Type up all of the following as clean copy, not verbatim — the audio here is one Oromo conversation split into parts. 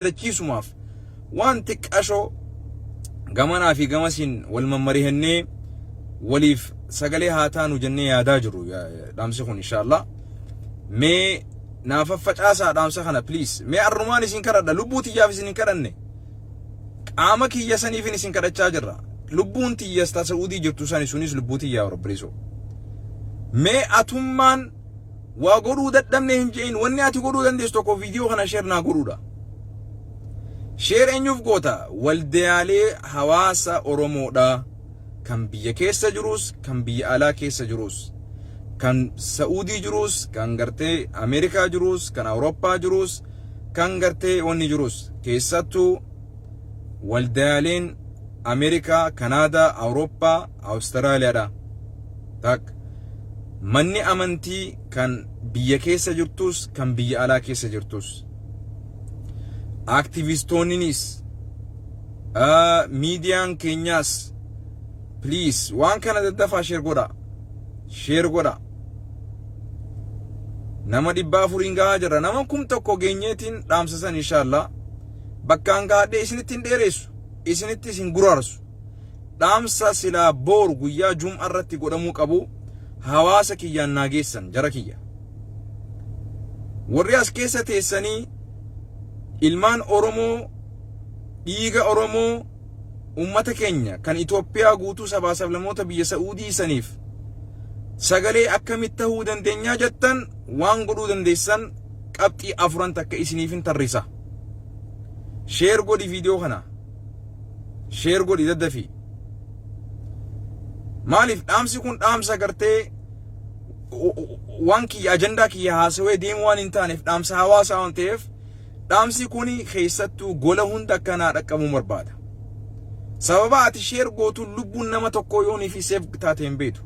Yaadachiisumaaf waan xiqqashoo gamanaa fi gamasiin wal mammarihannee waliif sagalee haa taanu jennee yaadaa jiru dhaamsi kun inshaallah. Mee naa faffacaasaa dhaamsa kana please. Mee arrumaan isin kadhadha lubbuu tiyyaaf isin hin kadhanne. Qaama kiyya saniifin isin kadhachaa jirra. Lubbuun tiyyas ta Sa'uudii jirtu sani sunis lubbuu tiyyaa obboleessoo. Mee atummaan Waa godhuu dadhabne hin je'in wanni ati godhuu dandeessu tokko viidiyoo kana sheer naa godhuudha. Sheer eenyuuf goota? Waldayaalee hawaasa Oromoodha. Kan biyya keessa jirus, kan biyya alaa keessa jirus, kan Sa'uudii jirus, kan gartee Ameerikaa jirus, kan Awurooppaa jirus, kan gartee wanni jirus. Keessattuu waldayaaleen Ameerikaa, Kanaadaa, Awurooppaa, Awustiraaliyaadha. Takka. Manni amantii kan biyya keessa jirtus kan biyya alaa keessa jirtus. Aktivistoonninis miidiyaan keenyaas please waan kana daddafaa sheer godha. Sheer godha. Nama 400n gahaa jira. Nama 1000 geenyeetiin dhaamsa san inshaallah bakkaan gahadhee isinitti hin dheeressu. Isinitti isin guraarsu. Dhaamsa silaa booru guyyaa jum'a irratti godhamuu qabu hawaasa kiyyaan naa geessan jara kiyya. Warri as keessa teessanii ilmaan Oromoo dhiiga Oromoo ummata keenya kan Itoophiyaa guutuu sabaa sablammoota biyya Sa'uudii saniif sagalee akkamitti tahuu dandeenyaa jettan waan godhuu dandeessan qabxii afuran takka isiniifin tarrisa. Sheer godhi viidiyoo kana. Sheer godhi daddafii. Maaliif dhaamsi kun dhaamsa gartee waan kiyya ajandaa kiyya haasawee deemu waan hin taaneef dhaamsa hawaasaa waan ta'eef dhaamsi kun keessattuu gola hunda akkanaa dhaqqabuu barbaada. Sababa ati sheer gootuun lubbuun nama tokkoo yoonii fi seef taate hin beektu.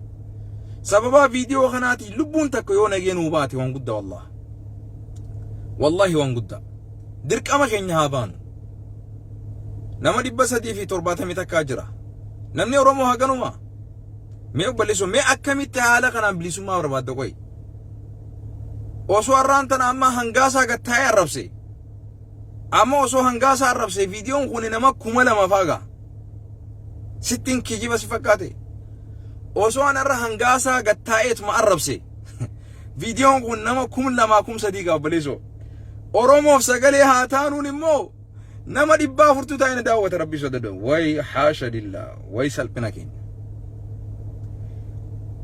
Sababa viidiyoo kanaatiin lubbuun takka yoo nagee nuu baate waan guddaa wallah. Wallahi waan guddaa. Dirqama keenya haa baanu. Nama 370 takkaa jira. Namni Oromoo haganuma. Mee obboleessoo mee akkamitti haala kanaan bilisummaa barbaadda qoy. Osoo har'aan tana amma hangaasaa gad taa'ee arrabse. Amma osoo hangaasaa arrabse viidiyoon kun nama 2000 faa ga'a. Sittiin kijiba si fakkaate. Osoo an har'a hangaasaa gad taa'eetuma arrabse. Viidiyoon kun nama 2000 3000 ga'a obboleessoo. Oromoof sagalee haa taanuun immoo nama 400tu taa'ee na daawwata rabbii sodaadhu. Way haasha lillaa way salphina keenya.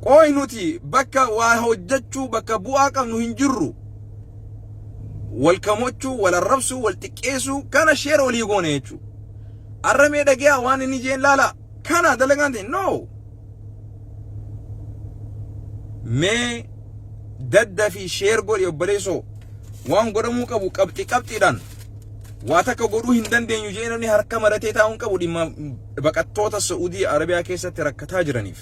Qooy nuti bakka waa hojjechuu bakka bu'aa qabnu hin jirru. Wal kamochuu, wal arrabsuu, wal xiqqeessuu kana sheera walii goone jechuudha. Arra mee dhageeyaa waan inni jeen laala kana dalagaan ta'e no. Mee daddafii sheer godhi obboleessoo waan godhamuu qabu qabxi qabxiidhaan waa takka godhuu hin dandeenyu jee namni harka maratee taa'uu hin qabu dhimma baqattoota Sa'uudii Arabiyaa keessatti rakkataa jiraniif.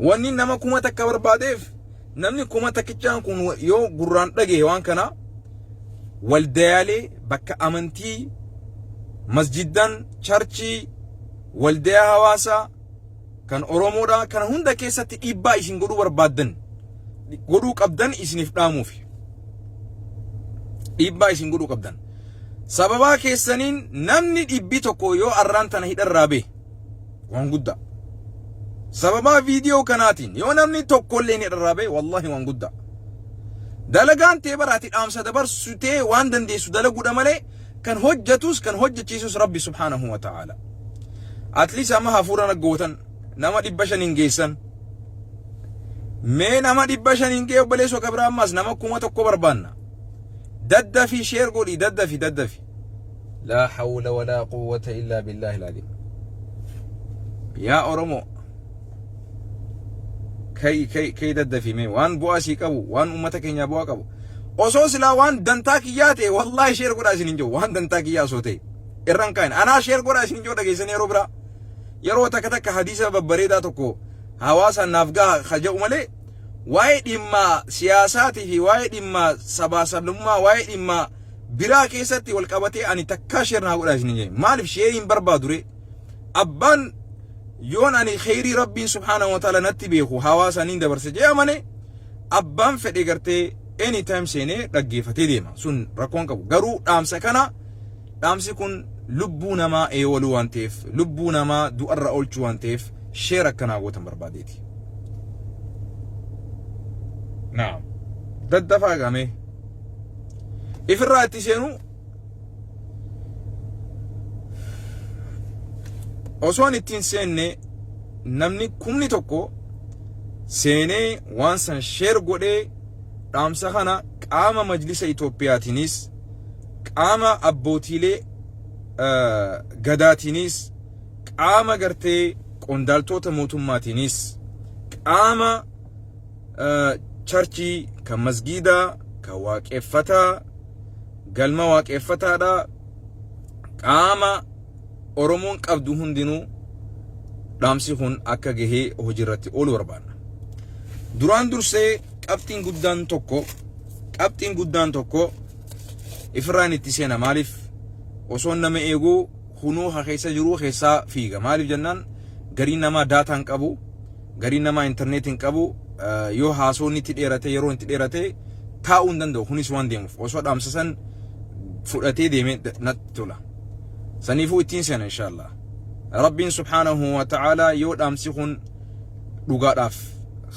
Wanni nama 1000 barbaadeef namni kuma takkichaan kun yoo gurraan dhagahe waan kana waldayaalee bakka amantii masjiddan charchii waldayaa hawaasaa kan Oromoodha kana hunda keessatti dhiibbaa isin godhuu barbaaddan godhuu qabdan isiniif dhaamuufi. Dhiibbaa isin godhuu qabdan. Sababaa keessaniin namni 100 yoo arraan tana hidharraa bahe waan guddaa. Sababaa viidiyoo kanaatiin yoo namni tokko illee hidharraa bahe wallahi waan guddaa. Dalagaan tee baraati dhaamsa dabarsitee waan dandeessu dalaguudha malee kan hojjatus kan hojjachiisus Rabbi subhaanahu wa ta'ala. At least amma hafuura na gootan nama 500 hin geessan. Mee nama 500 hin gee obboleessoo kabira ammas nama 1000 barbaanna. Daddafi sheer godhi daddafi daddafi. Laa hawla walaa quwwata illaa billaahi al-aliim. Yaa Oromoo kai kai kai daddafi mee waan bu'aa sii qabu waan uummata keenyaa bu'aa qabu. Osoo silaa waan dantaa kiyyaa ta'e wallaahi sheer godhaa isin hin jiru waan dantaa kiyyaa osoo ta'e irran kaa'in anaa sheer godhaa isin hin jiru dhageessanii yeroo biraa yeroo takka takka hadiisa babbareedaa tokko hawaasaan naaf gaha ka jedhu malee waa'ee dhimma siyaasaatii fi waa'ee dhimma sabaa sablammummaa waa'ee dhimma biraa keessatti wal qabatee ani takkaa sheer naa godhaa isin hin jedhe maaliif sheerii hin barbaadu ree abbaan yoon ani kheyrii rabbiin subhaanahu wa ta'ala natti beeku hawaasa niin dabarse jee amane abbaan fedhe gartee anytime seenee dhaggeeffatee deema. Sun rakkoon qabu. Garuu dhaamsa kana dhaamsi kun lubbuu namaa eewaluu waan ta'eef lubbuu namaa du'arra oolchuu waan ta'eef share akkanaa gootan barbaadeeti. Naam. Daddafaa gamee. Ifirraa itti seenuu osoon ittiin seenne namni 1000 seenee waan san share godhee dhaamsa kana qaama majlisa Itoophiyaatiinis qaama abbootiilee gadaatiinis qaama gartee qondaaltota mootummaatiinis qaama charchii kan masgiidaa kan waaqeffataa galma waaqeffataadha qaama Oromoon qabdu hundinuu dhaamsi kun akka gahee hojiirratti oolu barbaanna. Duraan dursee qabxiin guddaan tokko ifirraan itti seena. Maaliif osoo nama eeguu hunuu ha keessa jiruu keessaa fiiga? Maaliif jennaan, gariin namaa data hin qabu, gariin namaa intarneetii hin qabu. Yoo haasoonni itti dheerate, yeroo itti dheerate taa'uu hin danda'u. Kunis waan deemuuf osoo dhaamsa san fudhatee deemee natti tola. Saniifuu ittiin seena inshaallah. Rabbiin subhaanahu wa ta'aalaa yoo dhaamsi kun dhugaadhaaf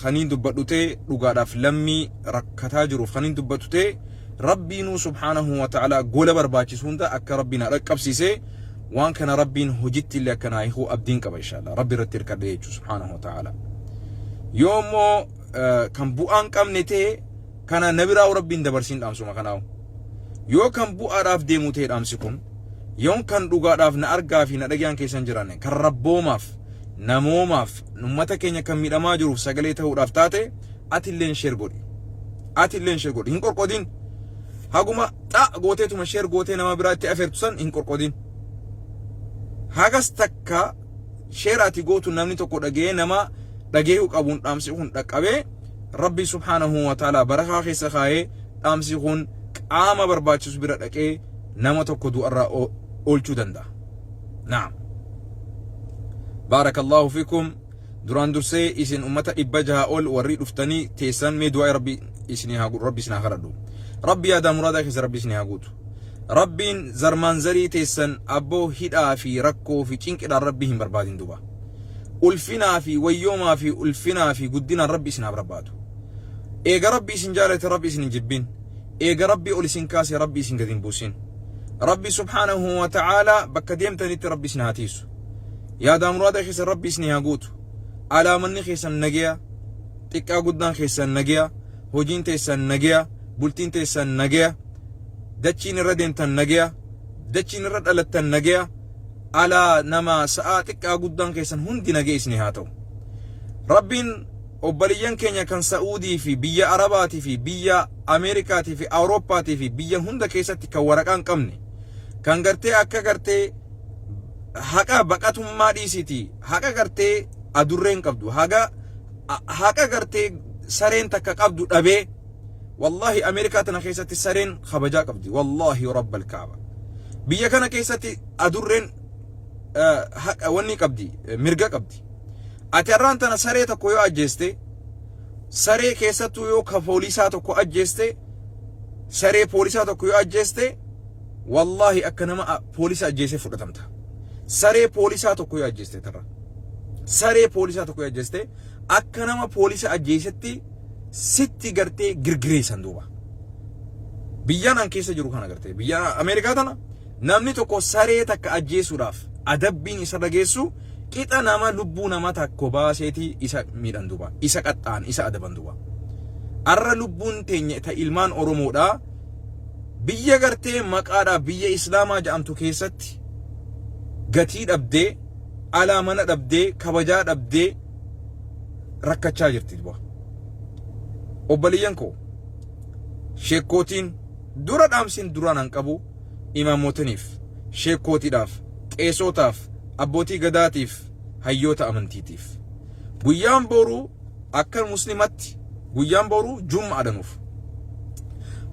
kaniin dubbadhu ta'e, dhugaadhaaf lammii rakkataa jiruuf kaniin dubbatu ta'e, Rabbiinuu subhaanahu wa ta'aalaa gola barbaachisu hunda akka Rabbiin haa dhaqqabsiisee waan kana Rabbiin hojitti illee akka naa hiikuu abdiin qaba inshaallah. Rabbi irratti hirkadhe jechuudha subhaanahu wa ta'aalaa. Yoo immoo kan bu'aan qabne ta'e, kana na biraa Rabbiin dabarsiin dhaamsuma kanaawu. Yoo kan bu'aadhaaf deemu ta'e, dhaamsi kun yoon kan dhugaadhaaf na argaa fi na dhagayaan keessan jiraanne, kan rabboomaaf namoomaaf ummata keenya kan miidhamaa jiruuf sagalee ta'uudhaaf taate, atilleen share godhi. Atilleen share godhi. Hin qorqodin. Haguma xa gooteetuma share gootee nama biraatti afeertu san hin qorqodin. Hagas takka share ati gootu namni tokko dhaga'ee nama dhagahuu qabuun dhaamsi kun dhaqqabee Rabbi subhaanahu wa ta'ala barakaa keessa kaayee dhaamsi kun qaama barbaachisu bira dhaqee nama tokko du'arraa oolchuu danda'a. Naam. Baarakallahu fikum. Duraan dursee isin ummata 600 ol warri dhuftanii teessan, mee du'aa Rabbi isinii haa godhu, Rabbi isin haa kadhadhu. Rabbi yaadaa muraadaa keessa Rabbi isinii haa guutu. Rabbiin zarmaan zarii teessan abboo hidhaa fi rakkoo fi cinqidhaan Rabbi hin barbaadin duba. Ulfinaa fi wayyoomaa fi ulfinaa fi guddinaan Rabbi isin haa barbaadu. Eega Rabbi isin jaalate Rabbi isin hin jibbin. Eega Rabbi ol isin kaase Rabbi isin gad hin buusin. Rabbi subhaanahu wa ta'aalaa bakka deemtanitti Rabbi isin haa tiisu. Yaadaa muraada keessan Rabbi isin haa guutu. Alaamanni keessan nageya. Xiqqaa guddaan keessan nageya. Hojiin teessan nageya. Bultiin teessan nageya. Dachiin irra deemtan nageya. Dachiin irra dhalattan nageya. Alaa nama sa'aa xiqqaa guddaan keessan hundi nagee isin haa ta'u. Rabbiin obboliyyan keenya kan Sa'uudii fi biyya Arabaatii fi biyya Ameerikaatii fi Awurooppaatii fi biyya hunda keessatti kan waraqaa hin qabne, kan gartee akka gartee haqa baqatummaa dhiisiti, haqa gartee adurreen qabdu, haga haqa gartee sareen takka qabdu dhabee. Wallahi Ameerikaa tana keessatti sareen kabajaa qabdi. Wallahi rabbal kaaba, biyya kana keessatti adurreen haqa wanni qabdi, mirga qabdi. Ati har'aan tana saree tokko yoo ajjeeste, saree keessattuu yoo ka poolisaa tokko ajjeeste, saree poolisaa tokko yoo ajjeeste, wallahi akka nama poolisa ajjeesee fudhatamta. Saree poolisaa tokko yoo ajjeeste tarra. Saree poolisaa tokko yoo ajjeeste, akka nama poolisa ajjeesetti sitti gartee girgireessan duuba. Biyyaan an keessa jiru kana gartee biyya Ameerikaa tana namni tokko saree takka ajjeesuudhaaf adabbiin isa dhageessu qixa nama lubbuu nama tokko baaseeti isa miidhan duuba. Isa qaxxaan, isa adaban duuba. Arra lubbuun teenya ta ilmaan Oromoodhaa biyya gartee maqaadhaa biyya Islaamaa jedhamtu keessatti gatii dhabdee, alaa mana dhabdee, kabajaa dhabdee rakkachaa jirti duba. Obboleeyyan koo, sheekkootiin dura dhaamsiin duraan an qabu imaamotaniif, sheekkootiidhaaf, qeesootaaf, abbootii gadaatiif, hayyoota amantiitiif. Guyyaan boruu akka muslimatti guyyaan boruu jum'aadha nuuf.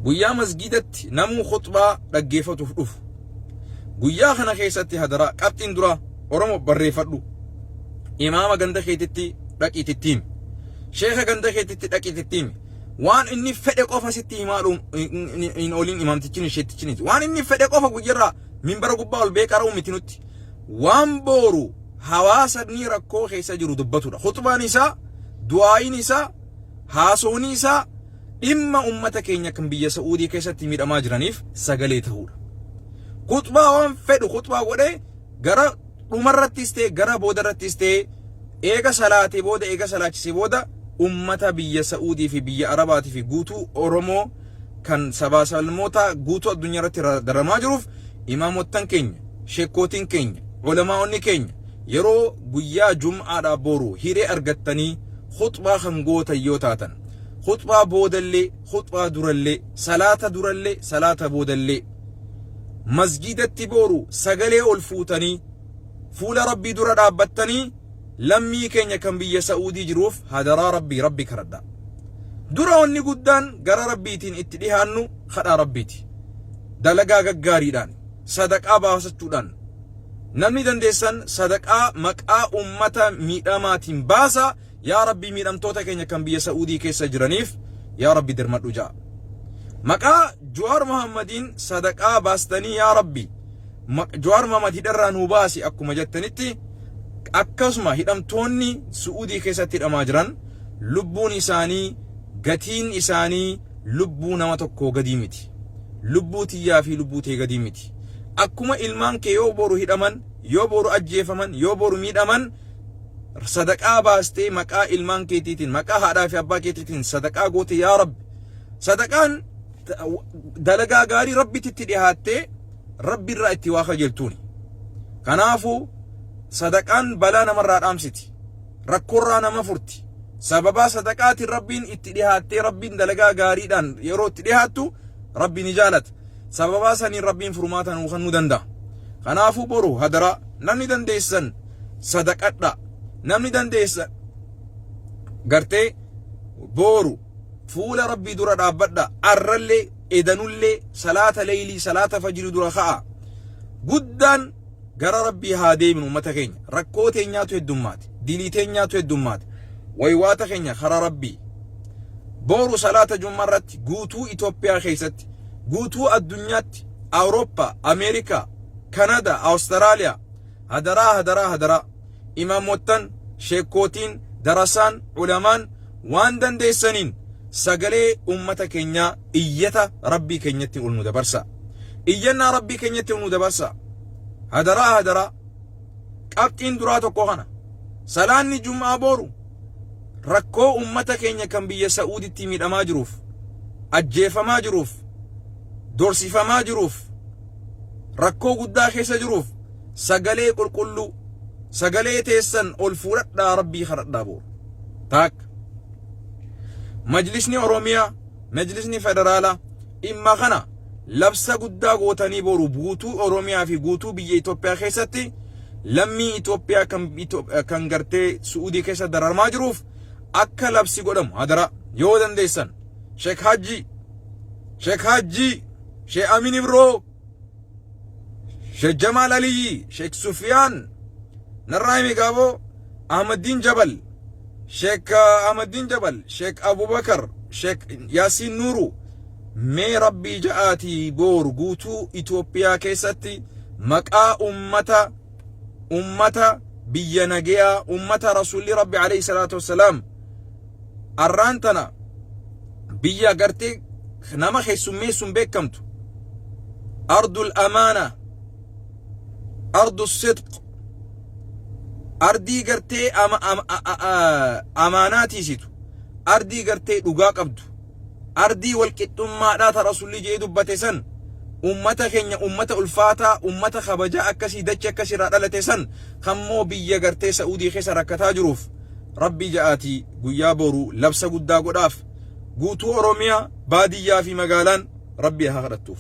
Guyyaa masgiidatti namuu khutbaa dhaggeeffatuuf dhufu. Guyyaa kana keessatti hadaraa qabxiin duraa Oromoo barreeffadhu. Imaama ganda keetitti dhaqiititti himi. Sheeka ganda keetitti dhaqiititti himi. Waan inni fedhe qofa sitti himaa hin oolin imaamtichi sheettichinis. Waan inni fedhe qofa guyyarraa minbara gubbaa ol bee qara'u miti nutti. Waan booru hawaasa ni rakkoo keessa jiru dubbatudha. Khutbaan isaa, du'aa'iin isaa, haasawni isaa dhimma ummata keenya kan biyya Sa'uudii keessatti miidhamaa jiraniif sagalee ta'uudha. Khutbaa waan fedhu khutbaa godhee gara dhumarrattis ta'e gara boodarrattis ta'e eega salaatee booda eega salaachisee booda ummata biyya Sa'uudii fi biyya Arabaatii fi guutuu Oromoo kan sabaa sablammoota guutuu addunyaa irratti daramaa jiruuf imaamottan keenya, sheekkootiin keenya, ulamaa'onni keenya yeroo guyyaa jum'aadhaa boru hiree argattanii khuxbaa kan gootan yoo taatan khuxbaa boodallee khuxbaa durallee salaata durallee salaata boodallee masgiidatti booru sagalee ol fuutanii fuula rabbii dura dhaabbattanii lammii keenya kan biyya Sa'uudii jiruuf hadaraa rabbii rabbi kadhadha. Dura wanni guddaan gara rabbiitiin itti dhihaannu kadhaa rabbiiti. Dalagaa gaggaariidhaan, sadaqaa baasachuudhaan, namni dandeessan sadaqaa maqaa ummata miidhamaatiin baasa yaa rabbii miidhamtoota keenya kan biyya Sa'uudii keessa jiraniif yaa rabbi dirmadhu ja'a. Maqaa Jawaar Muhammadiin sadaqaa baastanii yaa rabbi Jawaar Muhammad hidharraa nuu baasi akkuma jettanitti akkasuma hidhamtoonni Su'uudii keessatti hidhamaa jiran lubbuun isaanii gatiin isaanii lubbuu nama tokkoo gadii miti. Lubbuu tiyyaa fi lubbuu tee gadii miti. Akkuma ilmaan kee yoo boru hidhaman, yoo boru ajjeefaman, yoo boru miidhaman sadaqaa baastee maqaa ilmaan keetiitiin, maqaa haadhaa fi abbaa keetiitiin sadaqaa goote yaa Rabbi. Sadaqaan dalagaa gaarii Rabbitti itti dhihaattee Rabbi irraa itti waa kajeeltuuni. Kanaafuu sadaqaan balaa namarraa dhaamsiti. Rakkoorraa nama furti. Sababaa sadaqaatiin Rabbiin itti dhihaattee Rabbiin dalagaa gaariidhaan yeroo itti dhihaattu Rabbi ni jaalata. Sababaa saniin Rabbiin furmaata nuu kennuu danda'a. Kanaafuu boru hadaraa namni dandeessan sadaqadha. Namni dandeessan gartee booru fuula Rabbii dura dhaabbadha. Arrallee edanullee salaata leeylii salaata fajrii dura ka'a. Guddaan gara Rabbii haa deeminu ummata keenya. Rakkoo teenyaatu heddummaate. Dilii teenyaatu heddummaate. Waywaata keenya karaa Rabbii. Booru salaata jummaa irratti guutuu Itoophiyaa keessatti, guutuu addunyaatti, Awurooppaa, Ameerikaa, Kanadaa, Awustiraaliyaa, hadaraa hadaraa hadaraa imaamottan, sheekkootiin, darasaan, ulamaan waan dandeessaniin sagalee ummata keenyaa iyyata Rabbii keenyatti ol nu dabarsa. Iyyannaa Rabbii keenyatti ol nu dabarsa. Hadaraa hadaraa. Qabxiin duraa tokko kana. Salaanni Jum'aa booru rakkoo ummata keenya kan biyya Sa'uuditti miidhamaa jiruuf, ajjeefamaa jiruuf, dorsifamaa jiruuf, rakkoo guddaa keessa jiruuf sagalee qulqulluu sagalee teessan ol fuudhadhaa Rabbii kadhadhaa booru. Taakka. Majlisni Oromiyaa, Majlisni Federaalaa dhimma kana labsa guddaa gootanii boru guutuu Oromiyaa fi guutuu biyya Itoophiyaa keessatti lammii Itoophiyaa kan kan gartee Su'uudii keessa dararamaa jiruuf akka labsi godhamu hadaraa yoo dandeessan Sheek Hajji Sheek Hajji Sheek Amin Ibroo Sheek Jamaal Aliyyi Sheek Sufiyaan narraa himi gaaboo Ahmaddiin Jabal Sheek Ahmaddiin Jabal Sheek Abubakar Sheek Yaasiin Nuuru mee Rabbii ja'aatii booru guutuu Itoophiyaa keessatti maqaa ummata ummata biyya nageyaa ummata Rasuulli Rabbi alayhi salaatu wassalaam arraan tana biyya gartee nama keessummeessuun beekamtu ardul amaana ardu sidq ardii gartee amaanaa tiisitu ardii gartee dhugaa qabdu ardii walqixxummaadhaa ta Rasulli je'ee dubbate san ummata keenya ummata ulfaataa ummata kabajaa akkasii dachi akkasii irraa dhalate san kammoo biyya gartee Sa'uudii keessa rakkataa jiruuf Rabbii ja'aatii guyyaa boru labsa guddaa godhaaf guutuu Oromiyaa baadiyyaa fi magaalaan Rabbii haa kadhattuuf.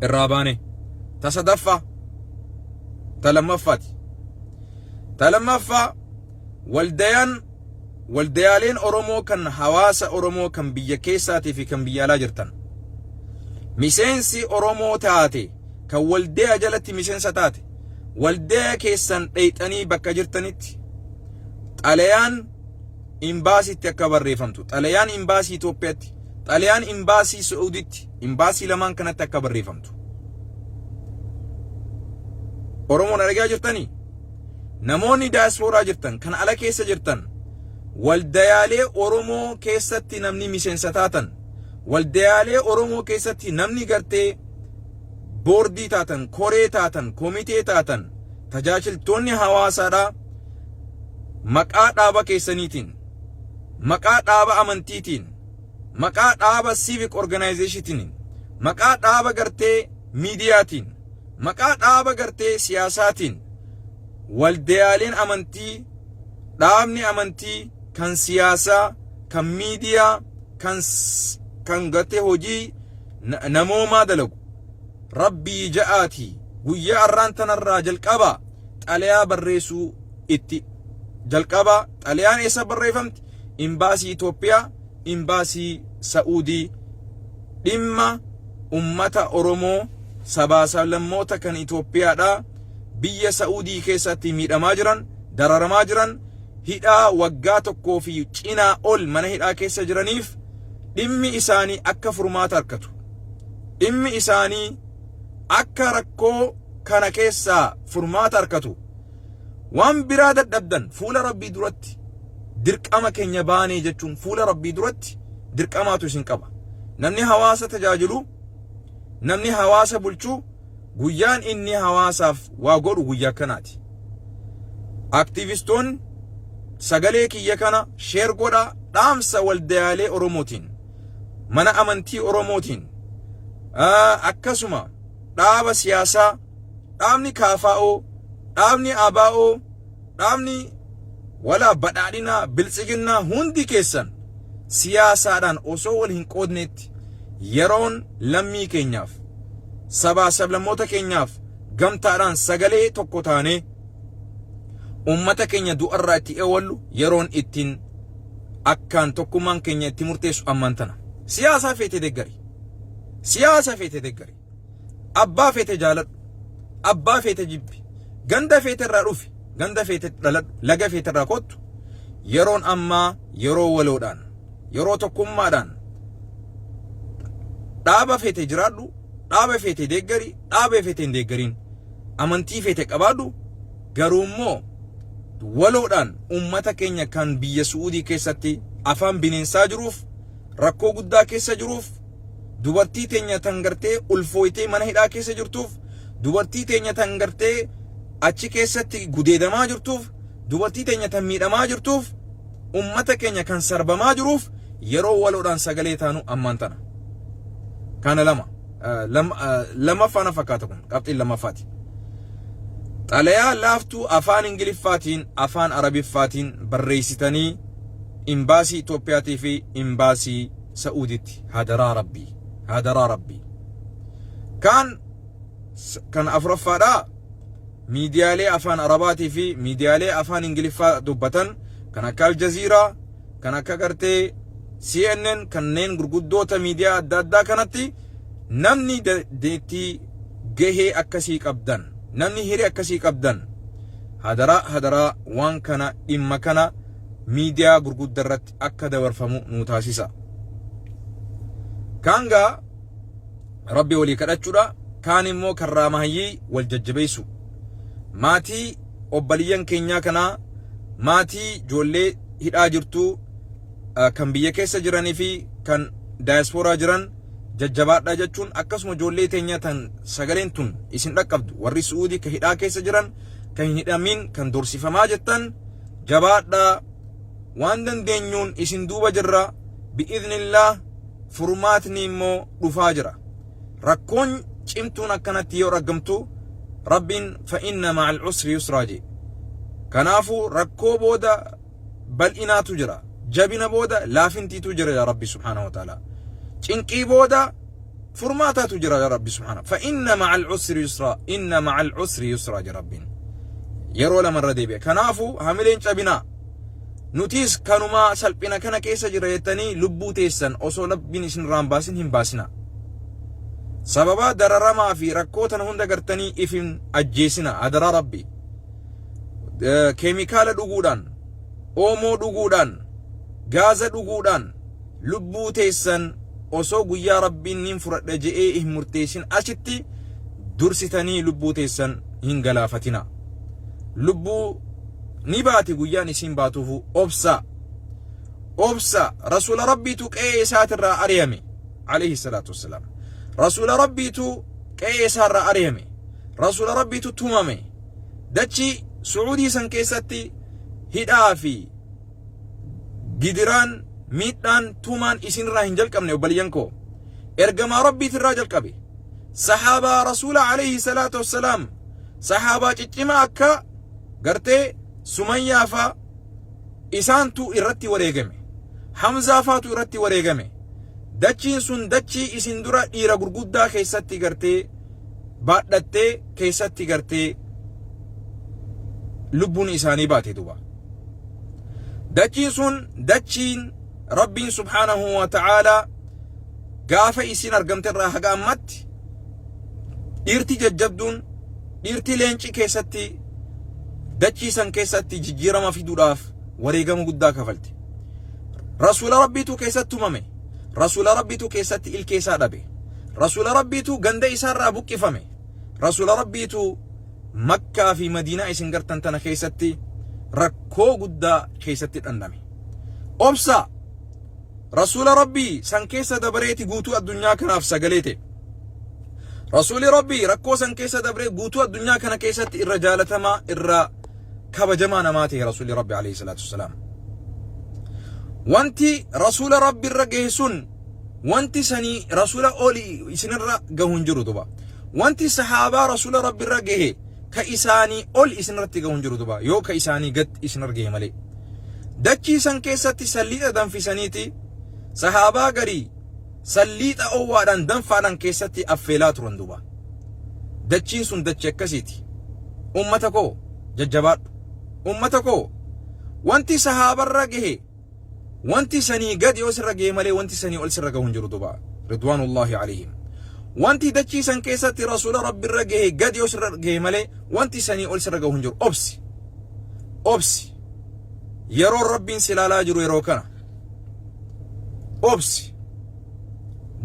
Irraa baane ta sadaffaa ta lammaffaati. Ta lammaffaa waldayaan waldayaaleen Oromoo kan hawaasa Oromoo kan biyya keessaatii fi kan biyya alaa jirtan. Miseensi Oromoo taate kan waldaya jalatti miseensa taate waldaya keessan dheeyxanii bakka jirtanitti xalayaan imbaasiitti akka barreeffamtu xalayaan imbaasii Itoophiyaatti, xalayaan imbaasii Sa'uuditti, imbaasii lamaan kanatti akka barreeffamtu. Oromoon argaa jirtanii? Namoonni daayaspooraa jirtan, kan ala keessa jirtan, waldayaalee Oromoo keessatti namni miseensa taatan, waldayaalee Oromoo keessatti namni gartee boordii taatan, koree taatan, komitee taatan, tajaajiltoonni hawaasaadhaa maqaa dhaaba keessaniitiin, maqaa dhaaba amantiitiin, maqaa dhaaba civic organizationtiin, maqaa dhaaba gartee miidiyaatiin, maqaa dhaaba gartee siyaasaatiin, waldayaaleen amantii, dhaabni amantii kan siyaasaa, kan miidiyaa, kan gartee hojii namoomaa dalagu, rabbii ja'aatii guyyaa arraan tanarraa jalqabaa xalayaa barreessuu itti jalqabaa. Xalayaan eessa barreeffamti? Imbaasii Itoophiyaa, imbaasii Sa'uudii, dhimma ummata Oromoo sabaa sablammoota kan Itoophiyaadhaa biyya Sa'uudii keessatti miidhamaa jiran, dararamaa jiran, hidhaa waggaa tokkoo fi cinaa ol mana hidhaa keessa jiraniif dhimmi isaanii akka furmaata argatu, dhimmi isaanii akka rakkoo kana keessaa furmaata argatu. Waan biraa dadhabdan, fuula rabbii duratti dirqama keenya baanee jechuun fuula rabbii duratti dirqamaatu isin qaba. Namni hawaasa tajaajilu, namni hawaasa bulchu, guyyaan inni hawaasaaf waa godhu guyyaa akkanaati. Aktiivistoonni, sagalee kiyya kana share godhaa. Dhaamsa waldayaalee Oromootiin, mana amantii Oromootiin, akkasuma dhaaba siyaasaa, dhaabni KFO, dhaabni ABO, dhaabni walaa badhaadhinaa, biltsiginnaa, hundi keessan siyaasaadhaan osoo wal hin qoodneetti yeroon lammii keenyaaf, sabaa sablammoota keenyaaf gamtaadhaan sagalee tokko taanee ummata keenya du'arraa itti eewwallu, yeroon ittiin akkaan tokkummaan keenya itti murteessu ammaan tana. Siyaasaa feete deggari. Siyaasa feete deggari. Abbaa feete jaaladhu. Abbaa feete jibbi. Ganda feete irraa dhufi. Ganda feete dhaladhu. Laga feete irraa kottu. Yeroon ammaa yeroo waloodhaan, yeroo tokkummaadhaan, dhaaba feete jiraadhu, dhaaba feete deeggari, dhaaba feete hin deeggariin, amantii feete qabaadhu, garuu immoo waloodhaan ummata keenya kan biyya Su'uudii keessatti afaan bineensaa jiruuf, rakkoo guddaa keessa jiruuf, dubartii teenya tan gartee ulfooytee mana hidhaa keessa jirtuuf, dubartii teenya tan gartee achi keessatti gudeedamaa jirtuuf, dubartii teenya tan miidhamaa jirtuuf, ummata keenya kan sarbamaa jiruuf yeroo waloodhaan sagalee taanu ammaan tana. Kana lama. Lammaffaa na fakkaata, kun qabxiin lammaffaati. Xalayaa laaftuu afaan Ingiliffaatiin, afaan Arabiffaatiin barreessitanii imbaasii Itoophiyaatii fi imbaasii Sa'uuditti, hadaraa rabbii, hadaraa rabbii. Kaan kan afuraffaadhaa, miidiyaalee afaan Arabaatii fi miidiyaalee afaan Ingiliffaa dubbatan kan akka Aljaziiraa, kan akka gartee CNN, kanneen gurguddoota miidiyaa adda addaa kanatti namni dandeettii gahee akkasii qabdan, namni hiree akkasii qabdan, hadaraa hadaraa waan kana, dhimma kana miidiyaa gurguddaa irratti akka dabarfamu nu taasisa. Kaangaa rabbi walii kadhachuudha. Kaan immoo karraa mahayyii wal jajjabeessu. Maatii obbaliyyan keenyaa kanaa, maatii ijoollee hidhaa jirtu kan biyya keessa jiranii fi kan daayaspooraa jiran jajjabaadhaa jechuun, akkasuma ijoollee teenya tan sagaleen tun isin dhaqqabdu, warri Su'uudii ka hidhaa keessa jiran, kan hin hidhamiin, kan dorsifamaa jettan, jabaadhaa, waan dandeenyuun isin duuba jirra. Bi'iznillah furmaatni immoo dhufaa jira. Rakkoon cimtuun akkanatti yoo argamtu, rabbiin فإن مع العسر يسرا jee. Kanaafuu rakkoo booda bal'inaatu jira, jabina booda laafintiitu jira. Yaa rabbi سبحانه وتعالى, cinqii booda furmaataatu jira. Yaa rabbi سبحانه, فإن مع العسر يسرا, إن مع العسر يسرا je rabbiin yeroo lamarra deebi'e. Kanaafuu hamileen cabinaa. Nutis kanumaa salphina kana keessa jira jettanii lubbuu teessan osoo rabbiin isin irraan baasin hin baasina. Sababa dararamaa fi rakkoo tana hunda gartanii if hin ajjeesina, adaraa rabbi. Keemikaala dhuguudhaan, oomoo dhuguudhaan. Gaaza dhuguudhaan lubbuu teessan osoo guyyaa Rabbiin nin fudhadha je'ee hin murteessin achitti dursitanii lubbuu teessan hin galaafatina. Lubbuu ni baati guyyaan isiin baatuufu obsaa. Obsa Rasuula Rabbiitu qe'ee isaatirraa ari'ame alayhi salaatu wassalaam. Rasuula Rabbiitu qe'ee isaarraa ari'ame. Rasuula Rabbiitu tumame. Dachii Su'uudii san keessatti hidhaa fi gidiraan miidhaan tumaan isinirraa hin jalqabne obboleeyyan koo. Ergamaa Rabbiitirraa jalqabe. Sahaabaa Rasuula alayhi salaatu wassalaam sahaabaa ciccimaa akka gartee Sumayyaa faa isaantu irratti wareegame. Hamzaa faatu irratti wareegame. Dachiin sun dachii isin dura dhiira gurguddaa keessatti gartee baadhattee keessatti gartee lubbuun isaanii baate duba. Dachiin sun dachiin Rabbiin subhaanahu wa ta'aalaa gaafa isin argamte irraa haga ammatti dhiirti jajjabduun dhiirti leenci keessatti dachii san keessatti jijjiirama fiduudhaaf wareegama guddaa kafalte. Rasuula Rabbiitu keessatti tumame. Rasuula Rabbiitu keessatti ilkee isaa dhabe. Rasuula Rabbiitu ganda isaarraa buqqifame. Rasuula Rabbiitu Makkaa fi Madiinaa isin gartan tana keessatti rakkoo guddaa keessatti dhandhame. Obsa Rasuula Rabbii san keessa dabareeti guutuu addunyaa kanaaf sagalee ta'e. Rasuuli Rabbii rakkoo san keessa dabree guutuu addunyaa kana keessatti irra jaalatamaa irra kabajamaa namaa ta'e Rasuuli Rabbi alayhi salaatu wassalaam. Wanti Rasuula Rabbi irra gahe sun wanti sanii Rasuula oli isinirra gahu hin jiru duba. Wanti sahaabaa Rasuula Rabbi irra gahe ka isaanii ol isinirratti gahu hin jiru duba yoo ka isaanii gad isinirra gahe malee. Dachii san keessatti salliixa danfisaniiti sahaabaa garii salliixa owwaadhaan danfaadhaan keessatti affeelaa turan duba. Dachiin sun dachii akkasiiti. Ummata koo jajjabaadhu. Ummata koo wanti sahaabarra gahe wanti sanii gadi yoo sirra gahe malee wanti sanii ol sirra gahu hin jiru duba. Ridwaanullaahi alayhim. Wanti dachii san keessatti rasuula rabbirra gahe gadi yoo sirra gahe malee wanti sanii ol sirra gahu hin jiru. Obsi. Obsi. Yeroon rabbiin si ilaalaa jiru yeroo kana. Obsi.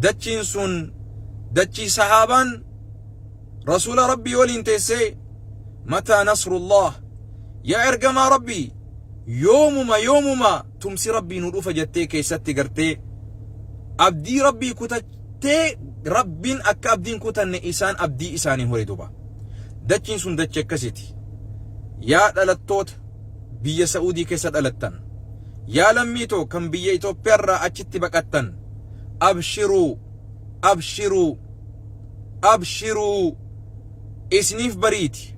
Dachiin sun dachii sahaabaan rasuula rabbii waliin teessee mataa nasrullah yaa ergamaa rabbii yoomuma yoomuma tumsi rabbii nu dhufa jettee keessatti gartee abdii rabbii kutattee rabbiin akka abdiin kutanne isaan abdii isaanii hore duba. Dachiin sun dachii akkasiiti. Yaa dhalattoota biyya Sa'uudii keessa dhalattan, yaa lammii too kan biyya Itoophiyaa irraa achitti baqattan, abshiruu, abshiruu, abshiruu, isiniif bariiti.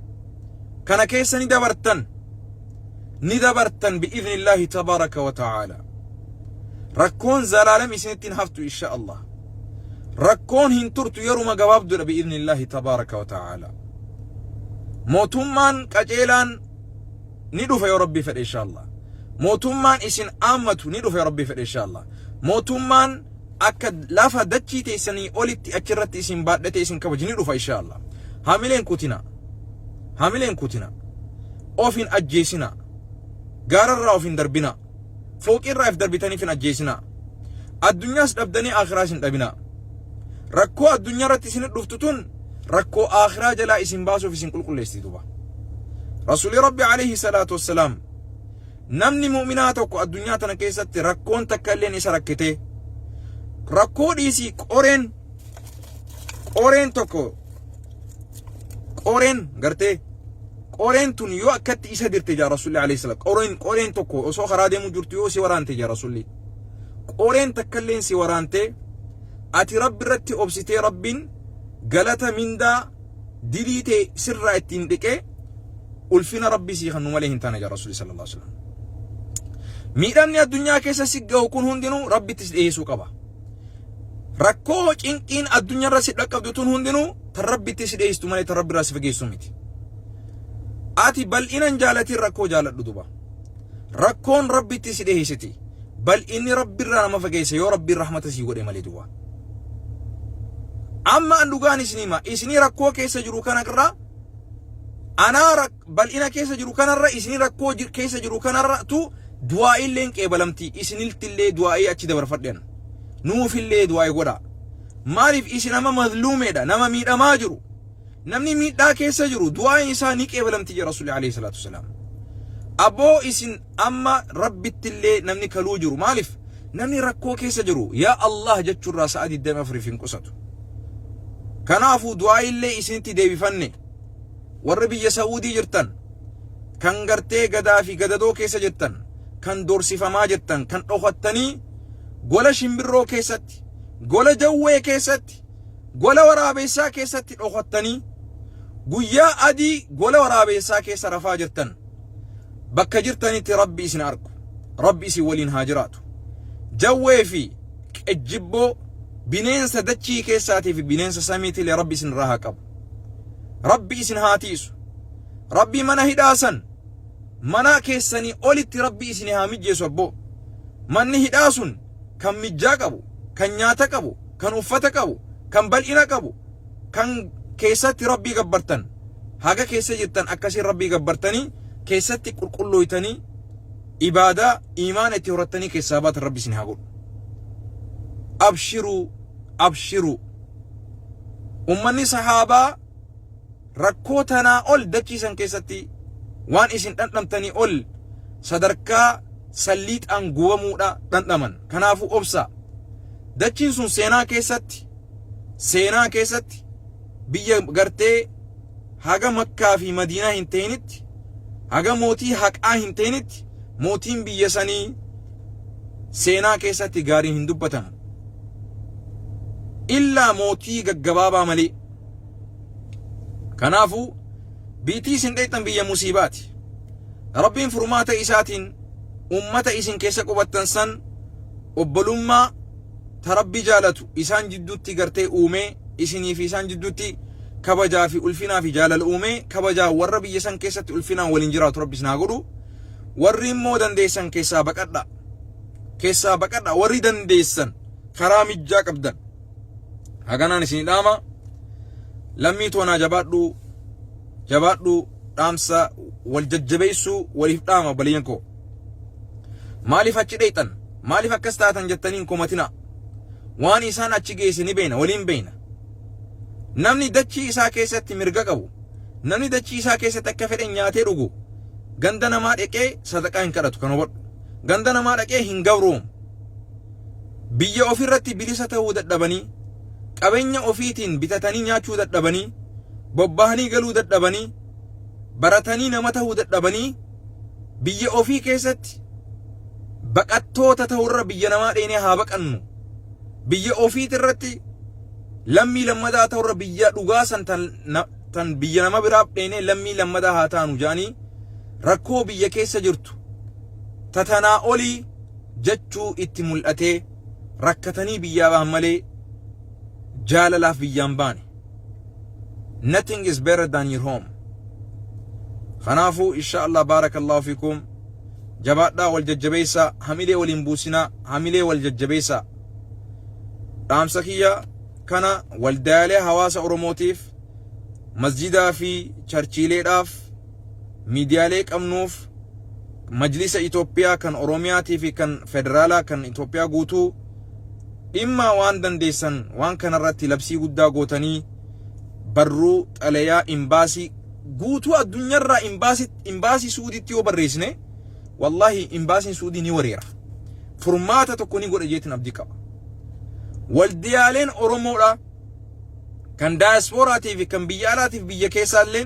Kana keessa ni dabartan, ni dabartan bi'idhnillaahi tabaaraka wa ta'aala. Rakkoon zalaalam isinitti hin haftu insha Allah. Rakkoon hin turtu yeruma gabaabduudha bi'idhnillaahi tabaaraka wa ta'aala. Mootummaan qaceelaan ni dhufa yoo Rabbii fedhe inshallah. Mootummaan isin aammatu ni dhufa yoo Rabbii fedhe inshallah. Mootummaan akka lafa dachii teessanii olitti achirratti isin baadhatee isin kabaju ni dhufa inshallah. Hamileen kutina. Hamileen kutina. Of hin ajjeesina. Gaararraa of hin darbina. Fooqirraa if darbitaniif hin ajjeesina. Addunyaas dhabdanii aakhiraas hin dhabina. Rakkoo addunyaa irratti isin dhuftu tun rakkoo aakhiraa jalaa isin baasuuf isin qulqulleessiti duba. Rasuulli Rabbi alayhi salaatu wassalaam namni mu'minaa tokko addunyaa tana keessatti rakkoon takka illeen isa rakkitee rakkoo dhiisii qoreen qoreen tokko qoreen gartee qoreen tun yoo akkatti isa dirte jaa Rasuulli alayhi salaam qoreen qoreen tokko osoo karaa deemuu jirtu yoo si waraante jaa Rasuulli qoreen takka illeen si waraante ati Rabbi irratti obsitee Rabbiin galata mindaa dilii tee sirraa ittiin dhiqee ulfina Rabbii sii kennu malee hin taane jaa Rasuulli sallallahu alaihi wasallam. Miidhamni addunyaa keessa si gahu kun hundinuu Rabbitti si dhiyeessuu qaba. Rakkoo cinqiin addunyaarra si dhaqqabdu tun hundinuu tan Rabbitti si dhiyeessitu malee tan Rabbirraa si fageessu miti. Ati bal'inan jaalatiin rakkoo jaaladhu duba. Rakkoon Rabbitti si dhiyeessiti. Bal'inni Rabbirraa nama fageessa yoo Rabbiin rahmata sii godhe malee duba. Amma an dhugaan isin hima isinii rakkoo keessa jiru kanarra anaa bal'ina keessa jiru kanarra isinii rakkoo keessa jiru kanarra tu Du'aa'iilleen qeebalamti isiniltillee du'aa'ii achi dabarfadhen. Nuufillee du'aa'ii godhaa. Maaliif isin amma mazluumeedha nama miidhamaa jiru. Namni miidhaa keessa jiru du'aa'iin isaa ni qeebalamti jedha Rasuulli alayhi salaatu wasalaam. Aboo isin amma Rabbittillee namni kaluu jiru maaliif namni rakkoo keessa jiru yaa Allah jechuurraa sa'a 24 hin qusatu. Kanaafuu du'aa'iillee isinitti deebifanne warri biyya Sa'uudii jirtan kan gartee gadaa fi gadadoo keessa jirtan kan doorsifamaa jirtan kan dhokattanii gola shimbirroo keessatti gola jawwee keessatti Gola waraabeessaa keessatti dhokattanii guyyaa adii gola waraabeessaa keessa rafaa jirtan bakka jirtanitti Rabbi isin argu. Rabbi isin waliin haa jiraatu. Jawwee fi qejjibboo bineensa dachii keessaatii fi bineensa samiitillee Rabbi isin irraa haa qabu. Rabbi isin haa tiisu. Rabbi mana hidhaa san mana keessanii olitti Rabbi isin haa mijjeessu abboo. Manni hidhaa sun kan mijjaa qabu, kan nyaata qabu, kan uffata qabu, kan bal'ina qabu, kan keessatti Rabbii gabbartan, haga keessa jirtan akkasiin Rabbii gabbartanii keessatti qulqullooytanii ibaadaa iimaana itti horattanii keessaa baatan Rabbi isin haa godhu. Abshiruu, abshiruu. Ummanni sahaabaa rakkoo tanaa ol dachiisan keessatti waan isin dhandhamtanii ol sadarkaa salliixaan gubamuudha dhandhaman. Kanaafuu obsaa. Dachiin sun seenaa keessatti seenaa keessatti biyya gartee haga Makkaa fi Madiinaa hin ta'initti haga mootii haqaa hin ta'initti mootiin biyya sanii seenaa keessatti gaariin hin dubbatamu. Illaa mootii gaggabaabaa malee. Kanaafuu biitii isin dheeyxan biyya musiibaati. Rabbiin furmaata isaatiin ummata isin keessa qubattan san obbolummaa ta Rabbi jaalatu isaan jidduutti gartee uumee isinii fi isaan jidduutti kabajaa fi ulfinaa fi jaalala uumee kabajaa warra biyya san keessatti ulfinaan waliin jiraatu Rabbi isin haa godhu. Warri immoo dandeessan keessaa baqadha. Keessaa baqadha warri dandeessan karaa mijjaa qabdan. Haganaan isin dhaama. Lammii toonaa jabaadhu jabaadhu dhaamsa wal jajjabeessuu waliif dhaama obboleeyyan koo. Maaliif achi dheeyxan? Maaliif akkas taatan jettanii hin komatinaa. Waan isaan achi geesse ni beeyna, waliin beeyna. Namni dachii isaa keessatti mirga qabu, namni dachii isaa keessatti akka fedhe nyaatee dhugu, ganda namaa dhaqee sadaqaa hin kadhatu kan hubadhu. Ganda namaa dhaqee hin gabroomu. Biyya ofirratti bilisa ta'uu dadhabanii, qabeenya ofiitiin bitatanii nyaachuu dadhabanii, bobbahanii galuu dadhabanii, baratanii nama ta'uu dadhabanii, biyya ofii keessatti baqattoota ta'urra biyya namaa dheenee haa baqannu. Biyya ofiitirratti lammii lammadaa ta'urra biyya dhugaa san tan biyya nama biraa dheenee lammii lammadaa haa taanu jedhanii rakkoo biyya keessa jirtu tatanaa olii jechuu itti mul'atee rakkatanii biyyaa bahan malee jaalalaaf biyyaan baane. Nothing is better than your home. Kanaafuu insha Allah baarakallahu fikum jabaadhaa wal jajjabeessaa hamilee waliin buusinaa hamilee wal jajjabeessaa. Dhaamsa kiyya kana waldaalee hawaasa Oromootiif masjidaa fi charchiileedhaaf miidiyaalee qabnuuf majlisa Itoophiyaa kan Oromiyaatii fi kan federaalaa kan Itoophiyaa guutuu dhimma waan dandeessan waan kanarratti labsii guddaa gootanii barruu xalayaa imbaasii guutuu addunyaarraa imbaasii imbaasii Suudiitti yoo barreessine wallaahi imbaasiin Suudii ni wareera. Furmaata tokko ni godha jeetiin abdii qaba. Waldiyaaleen Oromoodha kan daayasporaatii fi kan biyya alaatiif biyya keessaallee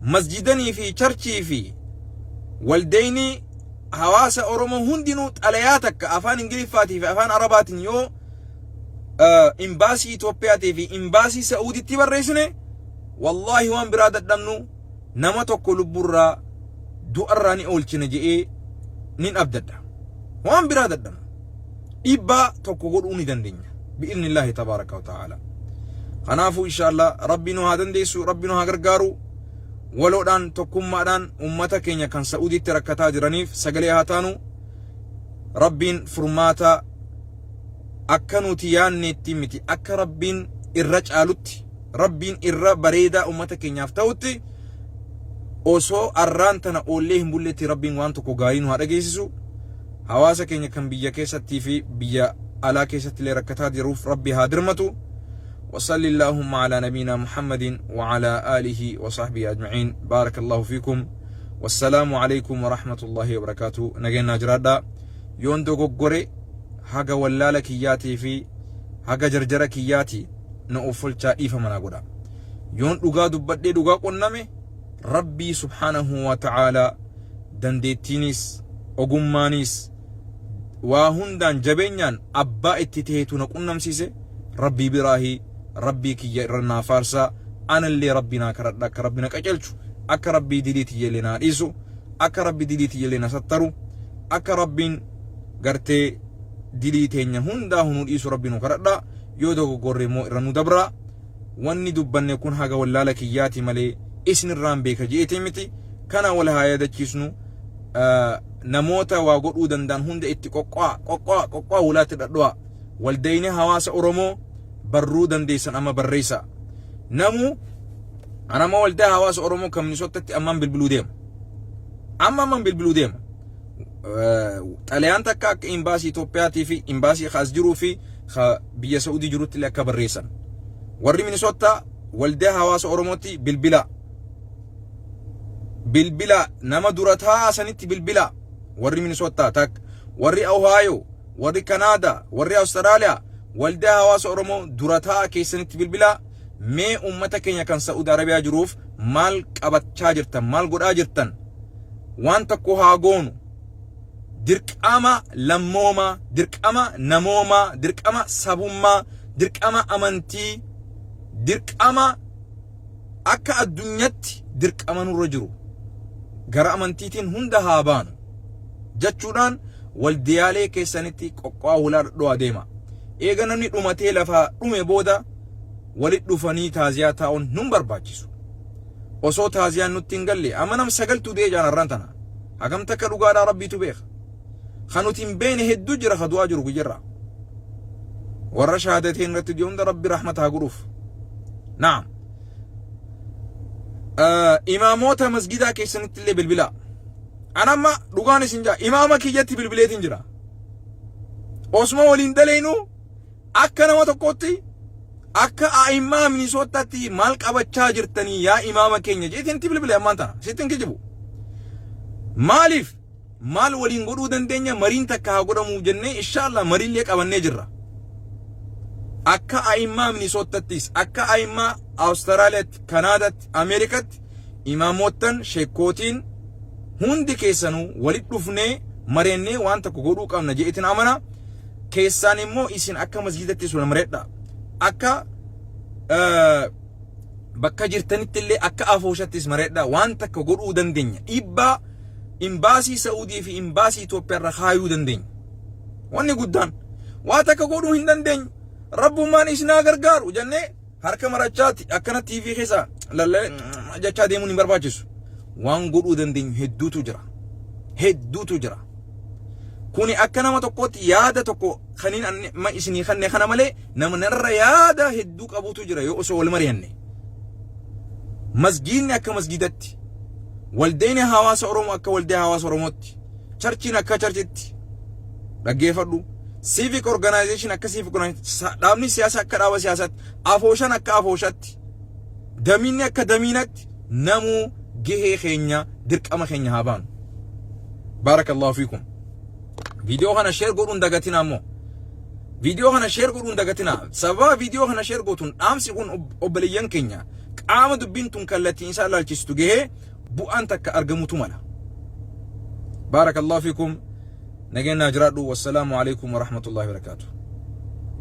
masjidanii fi charchii fi waldeenii hawaasa Oromoo hundinuu xalayaa takka afaan Ingiliffaatii fi afaan Arabaatiin yoo imbaasii Itoophiyaatii fi imbaasii Sa'uuditti barreessine wallaahi waan biraa dadhabnu nama tokko lubburraa du'arraa ni oolchina je'ee nin abdadha. Waan biraa dadhabnu dhiibbaa tokko godhuu ni dandeenya. Bi'iznillaahi tabaaraka wa ta'aala. Kanaafuu inshaallah Rabbi nu haa dandeessu, Rabbi nu haa gargaaru. Waloodhaan tokkummaadhaan ummata keenya kan Sa'uudiitti rakkataa jiraniif sagalee haa taanu. Rabbiin furmaata akka nuti yaanneetti miti akka Rabbiin irra caalutti Rabbiin irra bareedaa ummata keenyaaf ta'utti Osoo arraan tana oollee hin bulletti Rabbiin waan tokko gaarii nu haa dhageessisu. Hawaasa keenya kan biyya keessattii fi biyya alaa keessatti illee rakkataa jiruuf Rabbi haa dirmatu. وصل اللهم على نبينا محمد وعلى آله وصحبه أجمعين. بارك الله فيكم، والسلام عليكم ورحمة الله وبركاته. Nageenyaa jiraadha. Yoon dogoggore haga wallaala kiyyaatii fi haga jarjara kiyyaati na offolchaa, dhiifama naa godha. Yoon dhugaa dubbadhee dhugaa qonname, Rabbii subhaanahu wa ta'aalaa dandeettiinis ogummaanis waa hundaan jabeenyaan abbaa itti ta'etu na qunnamsiise. Rabbii biraahi, Rabbii kiyya irra naa faarsaa, anallee Rabbii naa kadhadha akka Rabbi na qacelchu, akka Rabbii dilii tiyyallee naa dhiisu, akka Rabbi dilii tiyyallee na sattaru, akka Rabbiin gartee dilii teenya hundaa nu dhiisu Rabbi nu kadhadha. Yoo dogoggorre immoo irra nu dabra. Wanni dubbanne kun haga wallaala kiyyaati malee isinirraan beeka je'eeti miti. Kana wal haa yaadachiisnu. Namoota waa godhuu danda'an hunda itti qoqqo'a, qoqqo'a, qoqqo'a, wulaatti dhadhu'a. Waldayni hawaasa Oromoo barruu dandeessan amma barreessa. Namu anama waldaa hawaasa Oromoo kan Minisootatti ammaan bilbiluu deema. Amma ammaan bilbiluu deema. Xalayaan takka akka imbaasii Itoophiyaatii fi imbaasii as jiruu fi biyya Saudii jirutti illee akka barreessan. Warri Minisoottaa waldaa hawaasa Oromootti bilbilaa. Bilbila nama dura taa'aa sanitti bilbila. Warri Minisoottaa takka, warri Ohio, warri Kanaadaa, warri Awustiraaliyaa waldaa hawaasa Oromoo dura taa'aa keessanitti bilbilaa. Mee uummata keenya kan Saudi Arabiyaa jiruuf maal qabachaa jirtan, maal godhaa jirtan? Waan tokko haa goonu. Dirqama lammoomaa, dirqama namoomaa, dirqama sabummaa, dirqama amantii, dirqama akka addunyatti dirqama nurra jiru gara amantiitiin hunda haa baanu jechuudhaan waldiyaalee keessanitti qoqqo'aa hulaa dhadhu'aa deema. Eega namni dhumatee lafaa dhume booda walit dhufanii taaziyaa taa'uun nun barbaachisu. Osoo taaziyaan nutti hin galle amma nam sagaltuu du'ee jaan har'aan tana. Hagam takka dhugaadhaa Rabbiitu beeka. Kan nuti hin beekne hedduu jira ka du'aa jiru guyyarraa. Warra shahaadateen irratti du'e hunda Rabbi rahmata haa godhuuf. Naam. Imaamoota masgidaa keessanitti illee bilbilaa. An amma dhugaan isin jaa imaama kiyyatti bilbileetiin jira. Osuma waliin daleenu akka nama tokkootti akka a'immaa Minisootaatti maal qabachaa jirtanii yaa imaama keenya jeetiin itti bilbile ammaan tana sitti hin kijibu. Maaliif maal waliin godhuu dandeenya, mariin takka haa godhamuu jennee inshaallah mariillee qabannee jirra. Akka a'immaa Minisootattis, akka a'immaa Awustiraaliyaatti, Kanaadaatti, Ameerikaatti imaamottan sheekkootiin hundi keessanuu walitti dhufnee mareennee waan tokko godhuu qabna jeetiin amana. Keessaan immoo isin akka masgiidatti sun mareedha. Akka bakka jirtanitti illee akka afooshattis mareedha, waan takka godhuu dandeenya. Dhiibbaa imbaasii Saa'udii fi imbaasii Itoophiyaa irra kaayuu dandeenya. Wanni guddaan waa takka godhuu hin dandeenyu. Rabbummaan isin haa gargaaru jennee harka marachaati akkana TV keessa lallee jechaa deemuun hin barbaachisu. Waan godhuu dandeenyu hedduutu jira. Hedduutu jira. Kuni akka nama tokkootti yaada tokko kaniin amma isinii kanne kana malee nama narra yaada hedduu qabutu jira yoo osoo wal mari'anne. Masgiidni akka masgiidatti, waldeen hawaasa Oromoo akka waldaa hawaasa Oromootti, churchiin akka churchitti dhaggeeffadhu. Civic organization akka civic organization, dhaabni siyaasaa akka dhaaba siyaasaatti, afooshan akka afooshatti, damiinni akka damiinatti namuu gahee keenya dirqama keenya haa baanu. Baarakallahu fiikum. Viidiyoo kana share godhuun dagatinaa immoo. Viidiyoo kana share godhuun dagatinaa. Sababa viidiyoo kana share gootuun dhaamsi kun obboleeyyan keenya qaama dubbiin tun kallattiin isaa ilaalchistu gahee bu'aan takka argamutu mala. Baarakallahu fiikum. Nageenyaa jiraadhu. Wassalaamu alaikum warahmatullahi wabarakaatuh.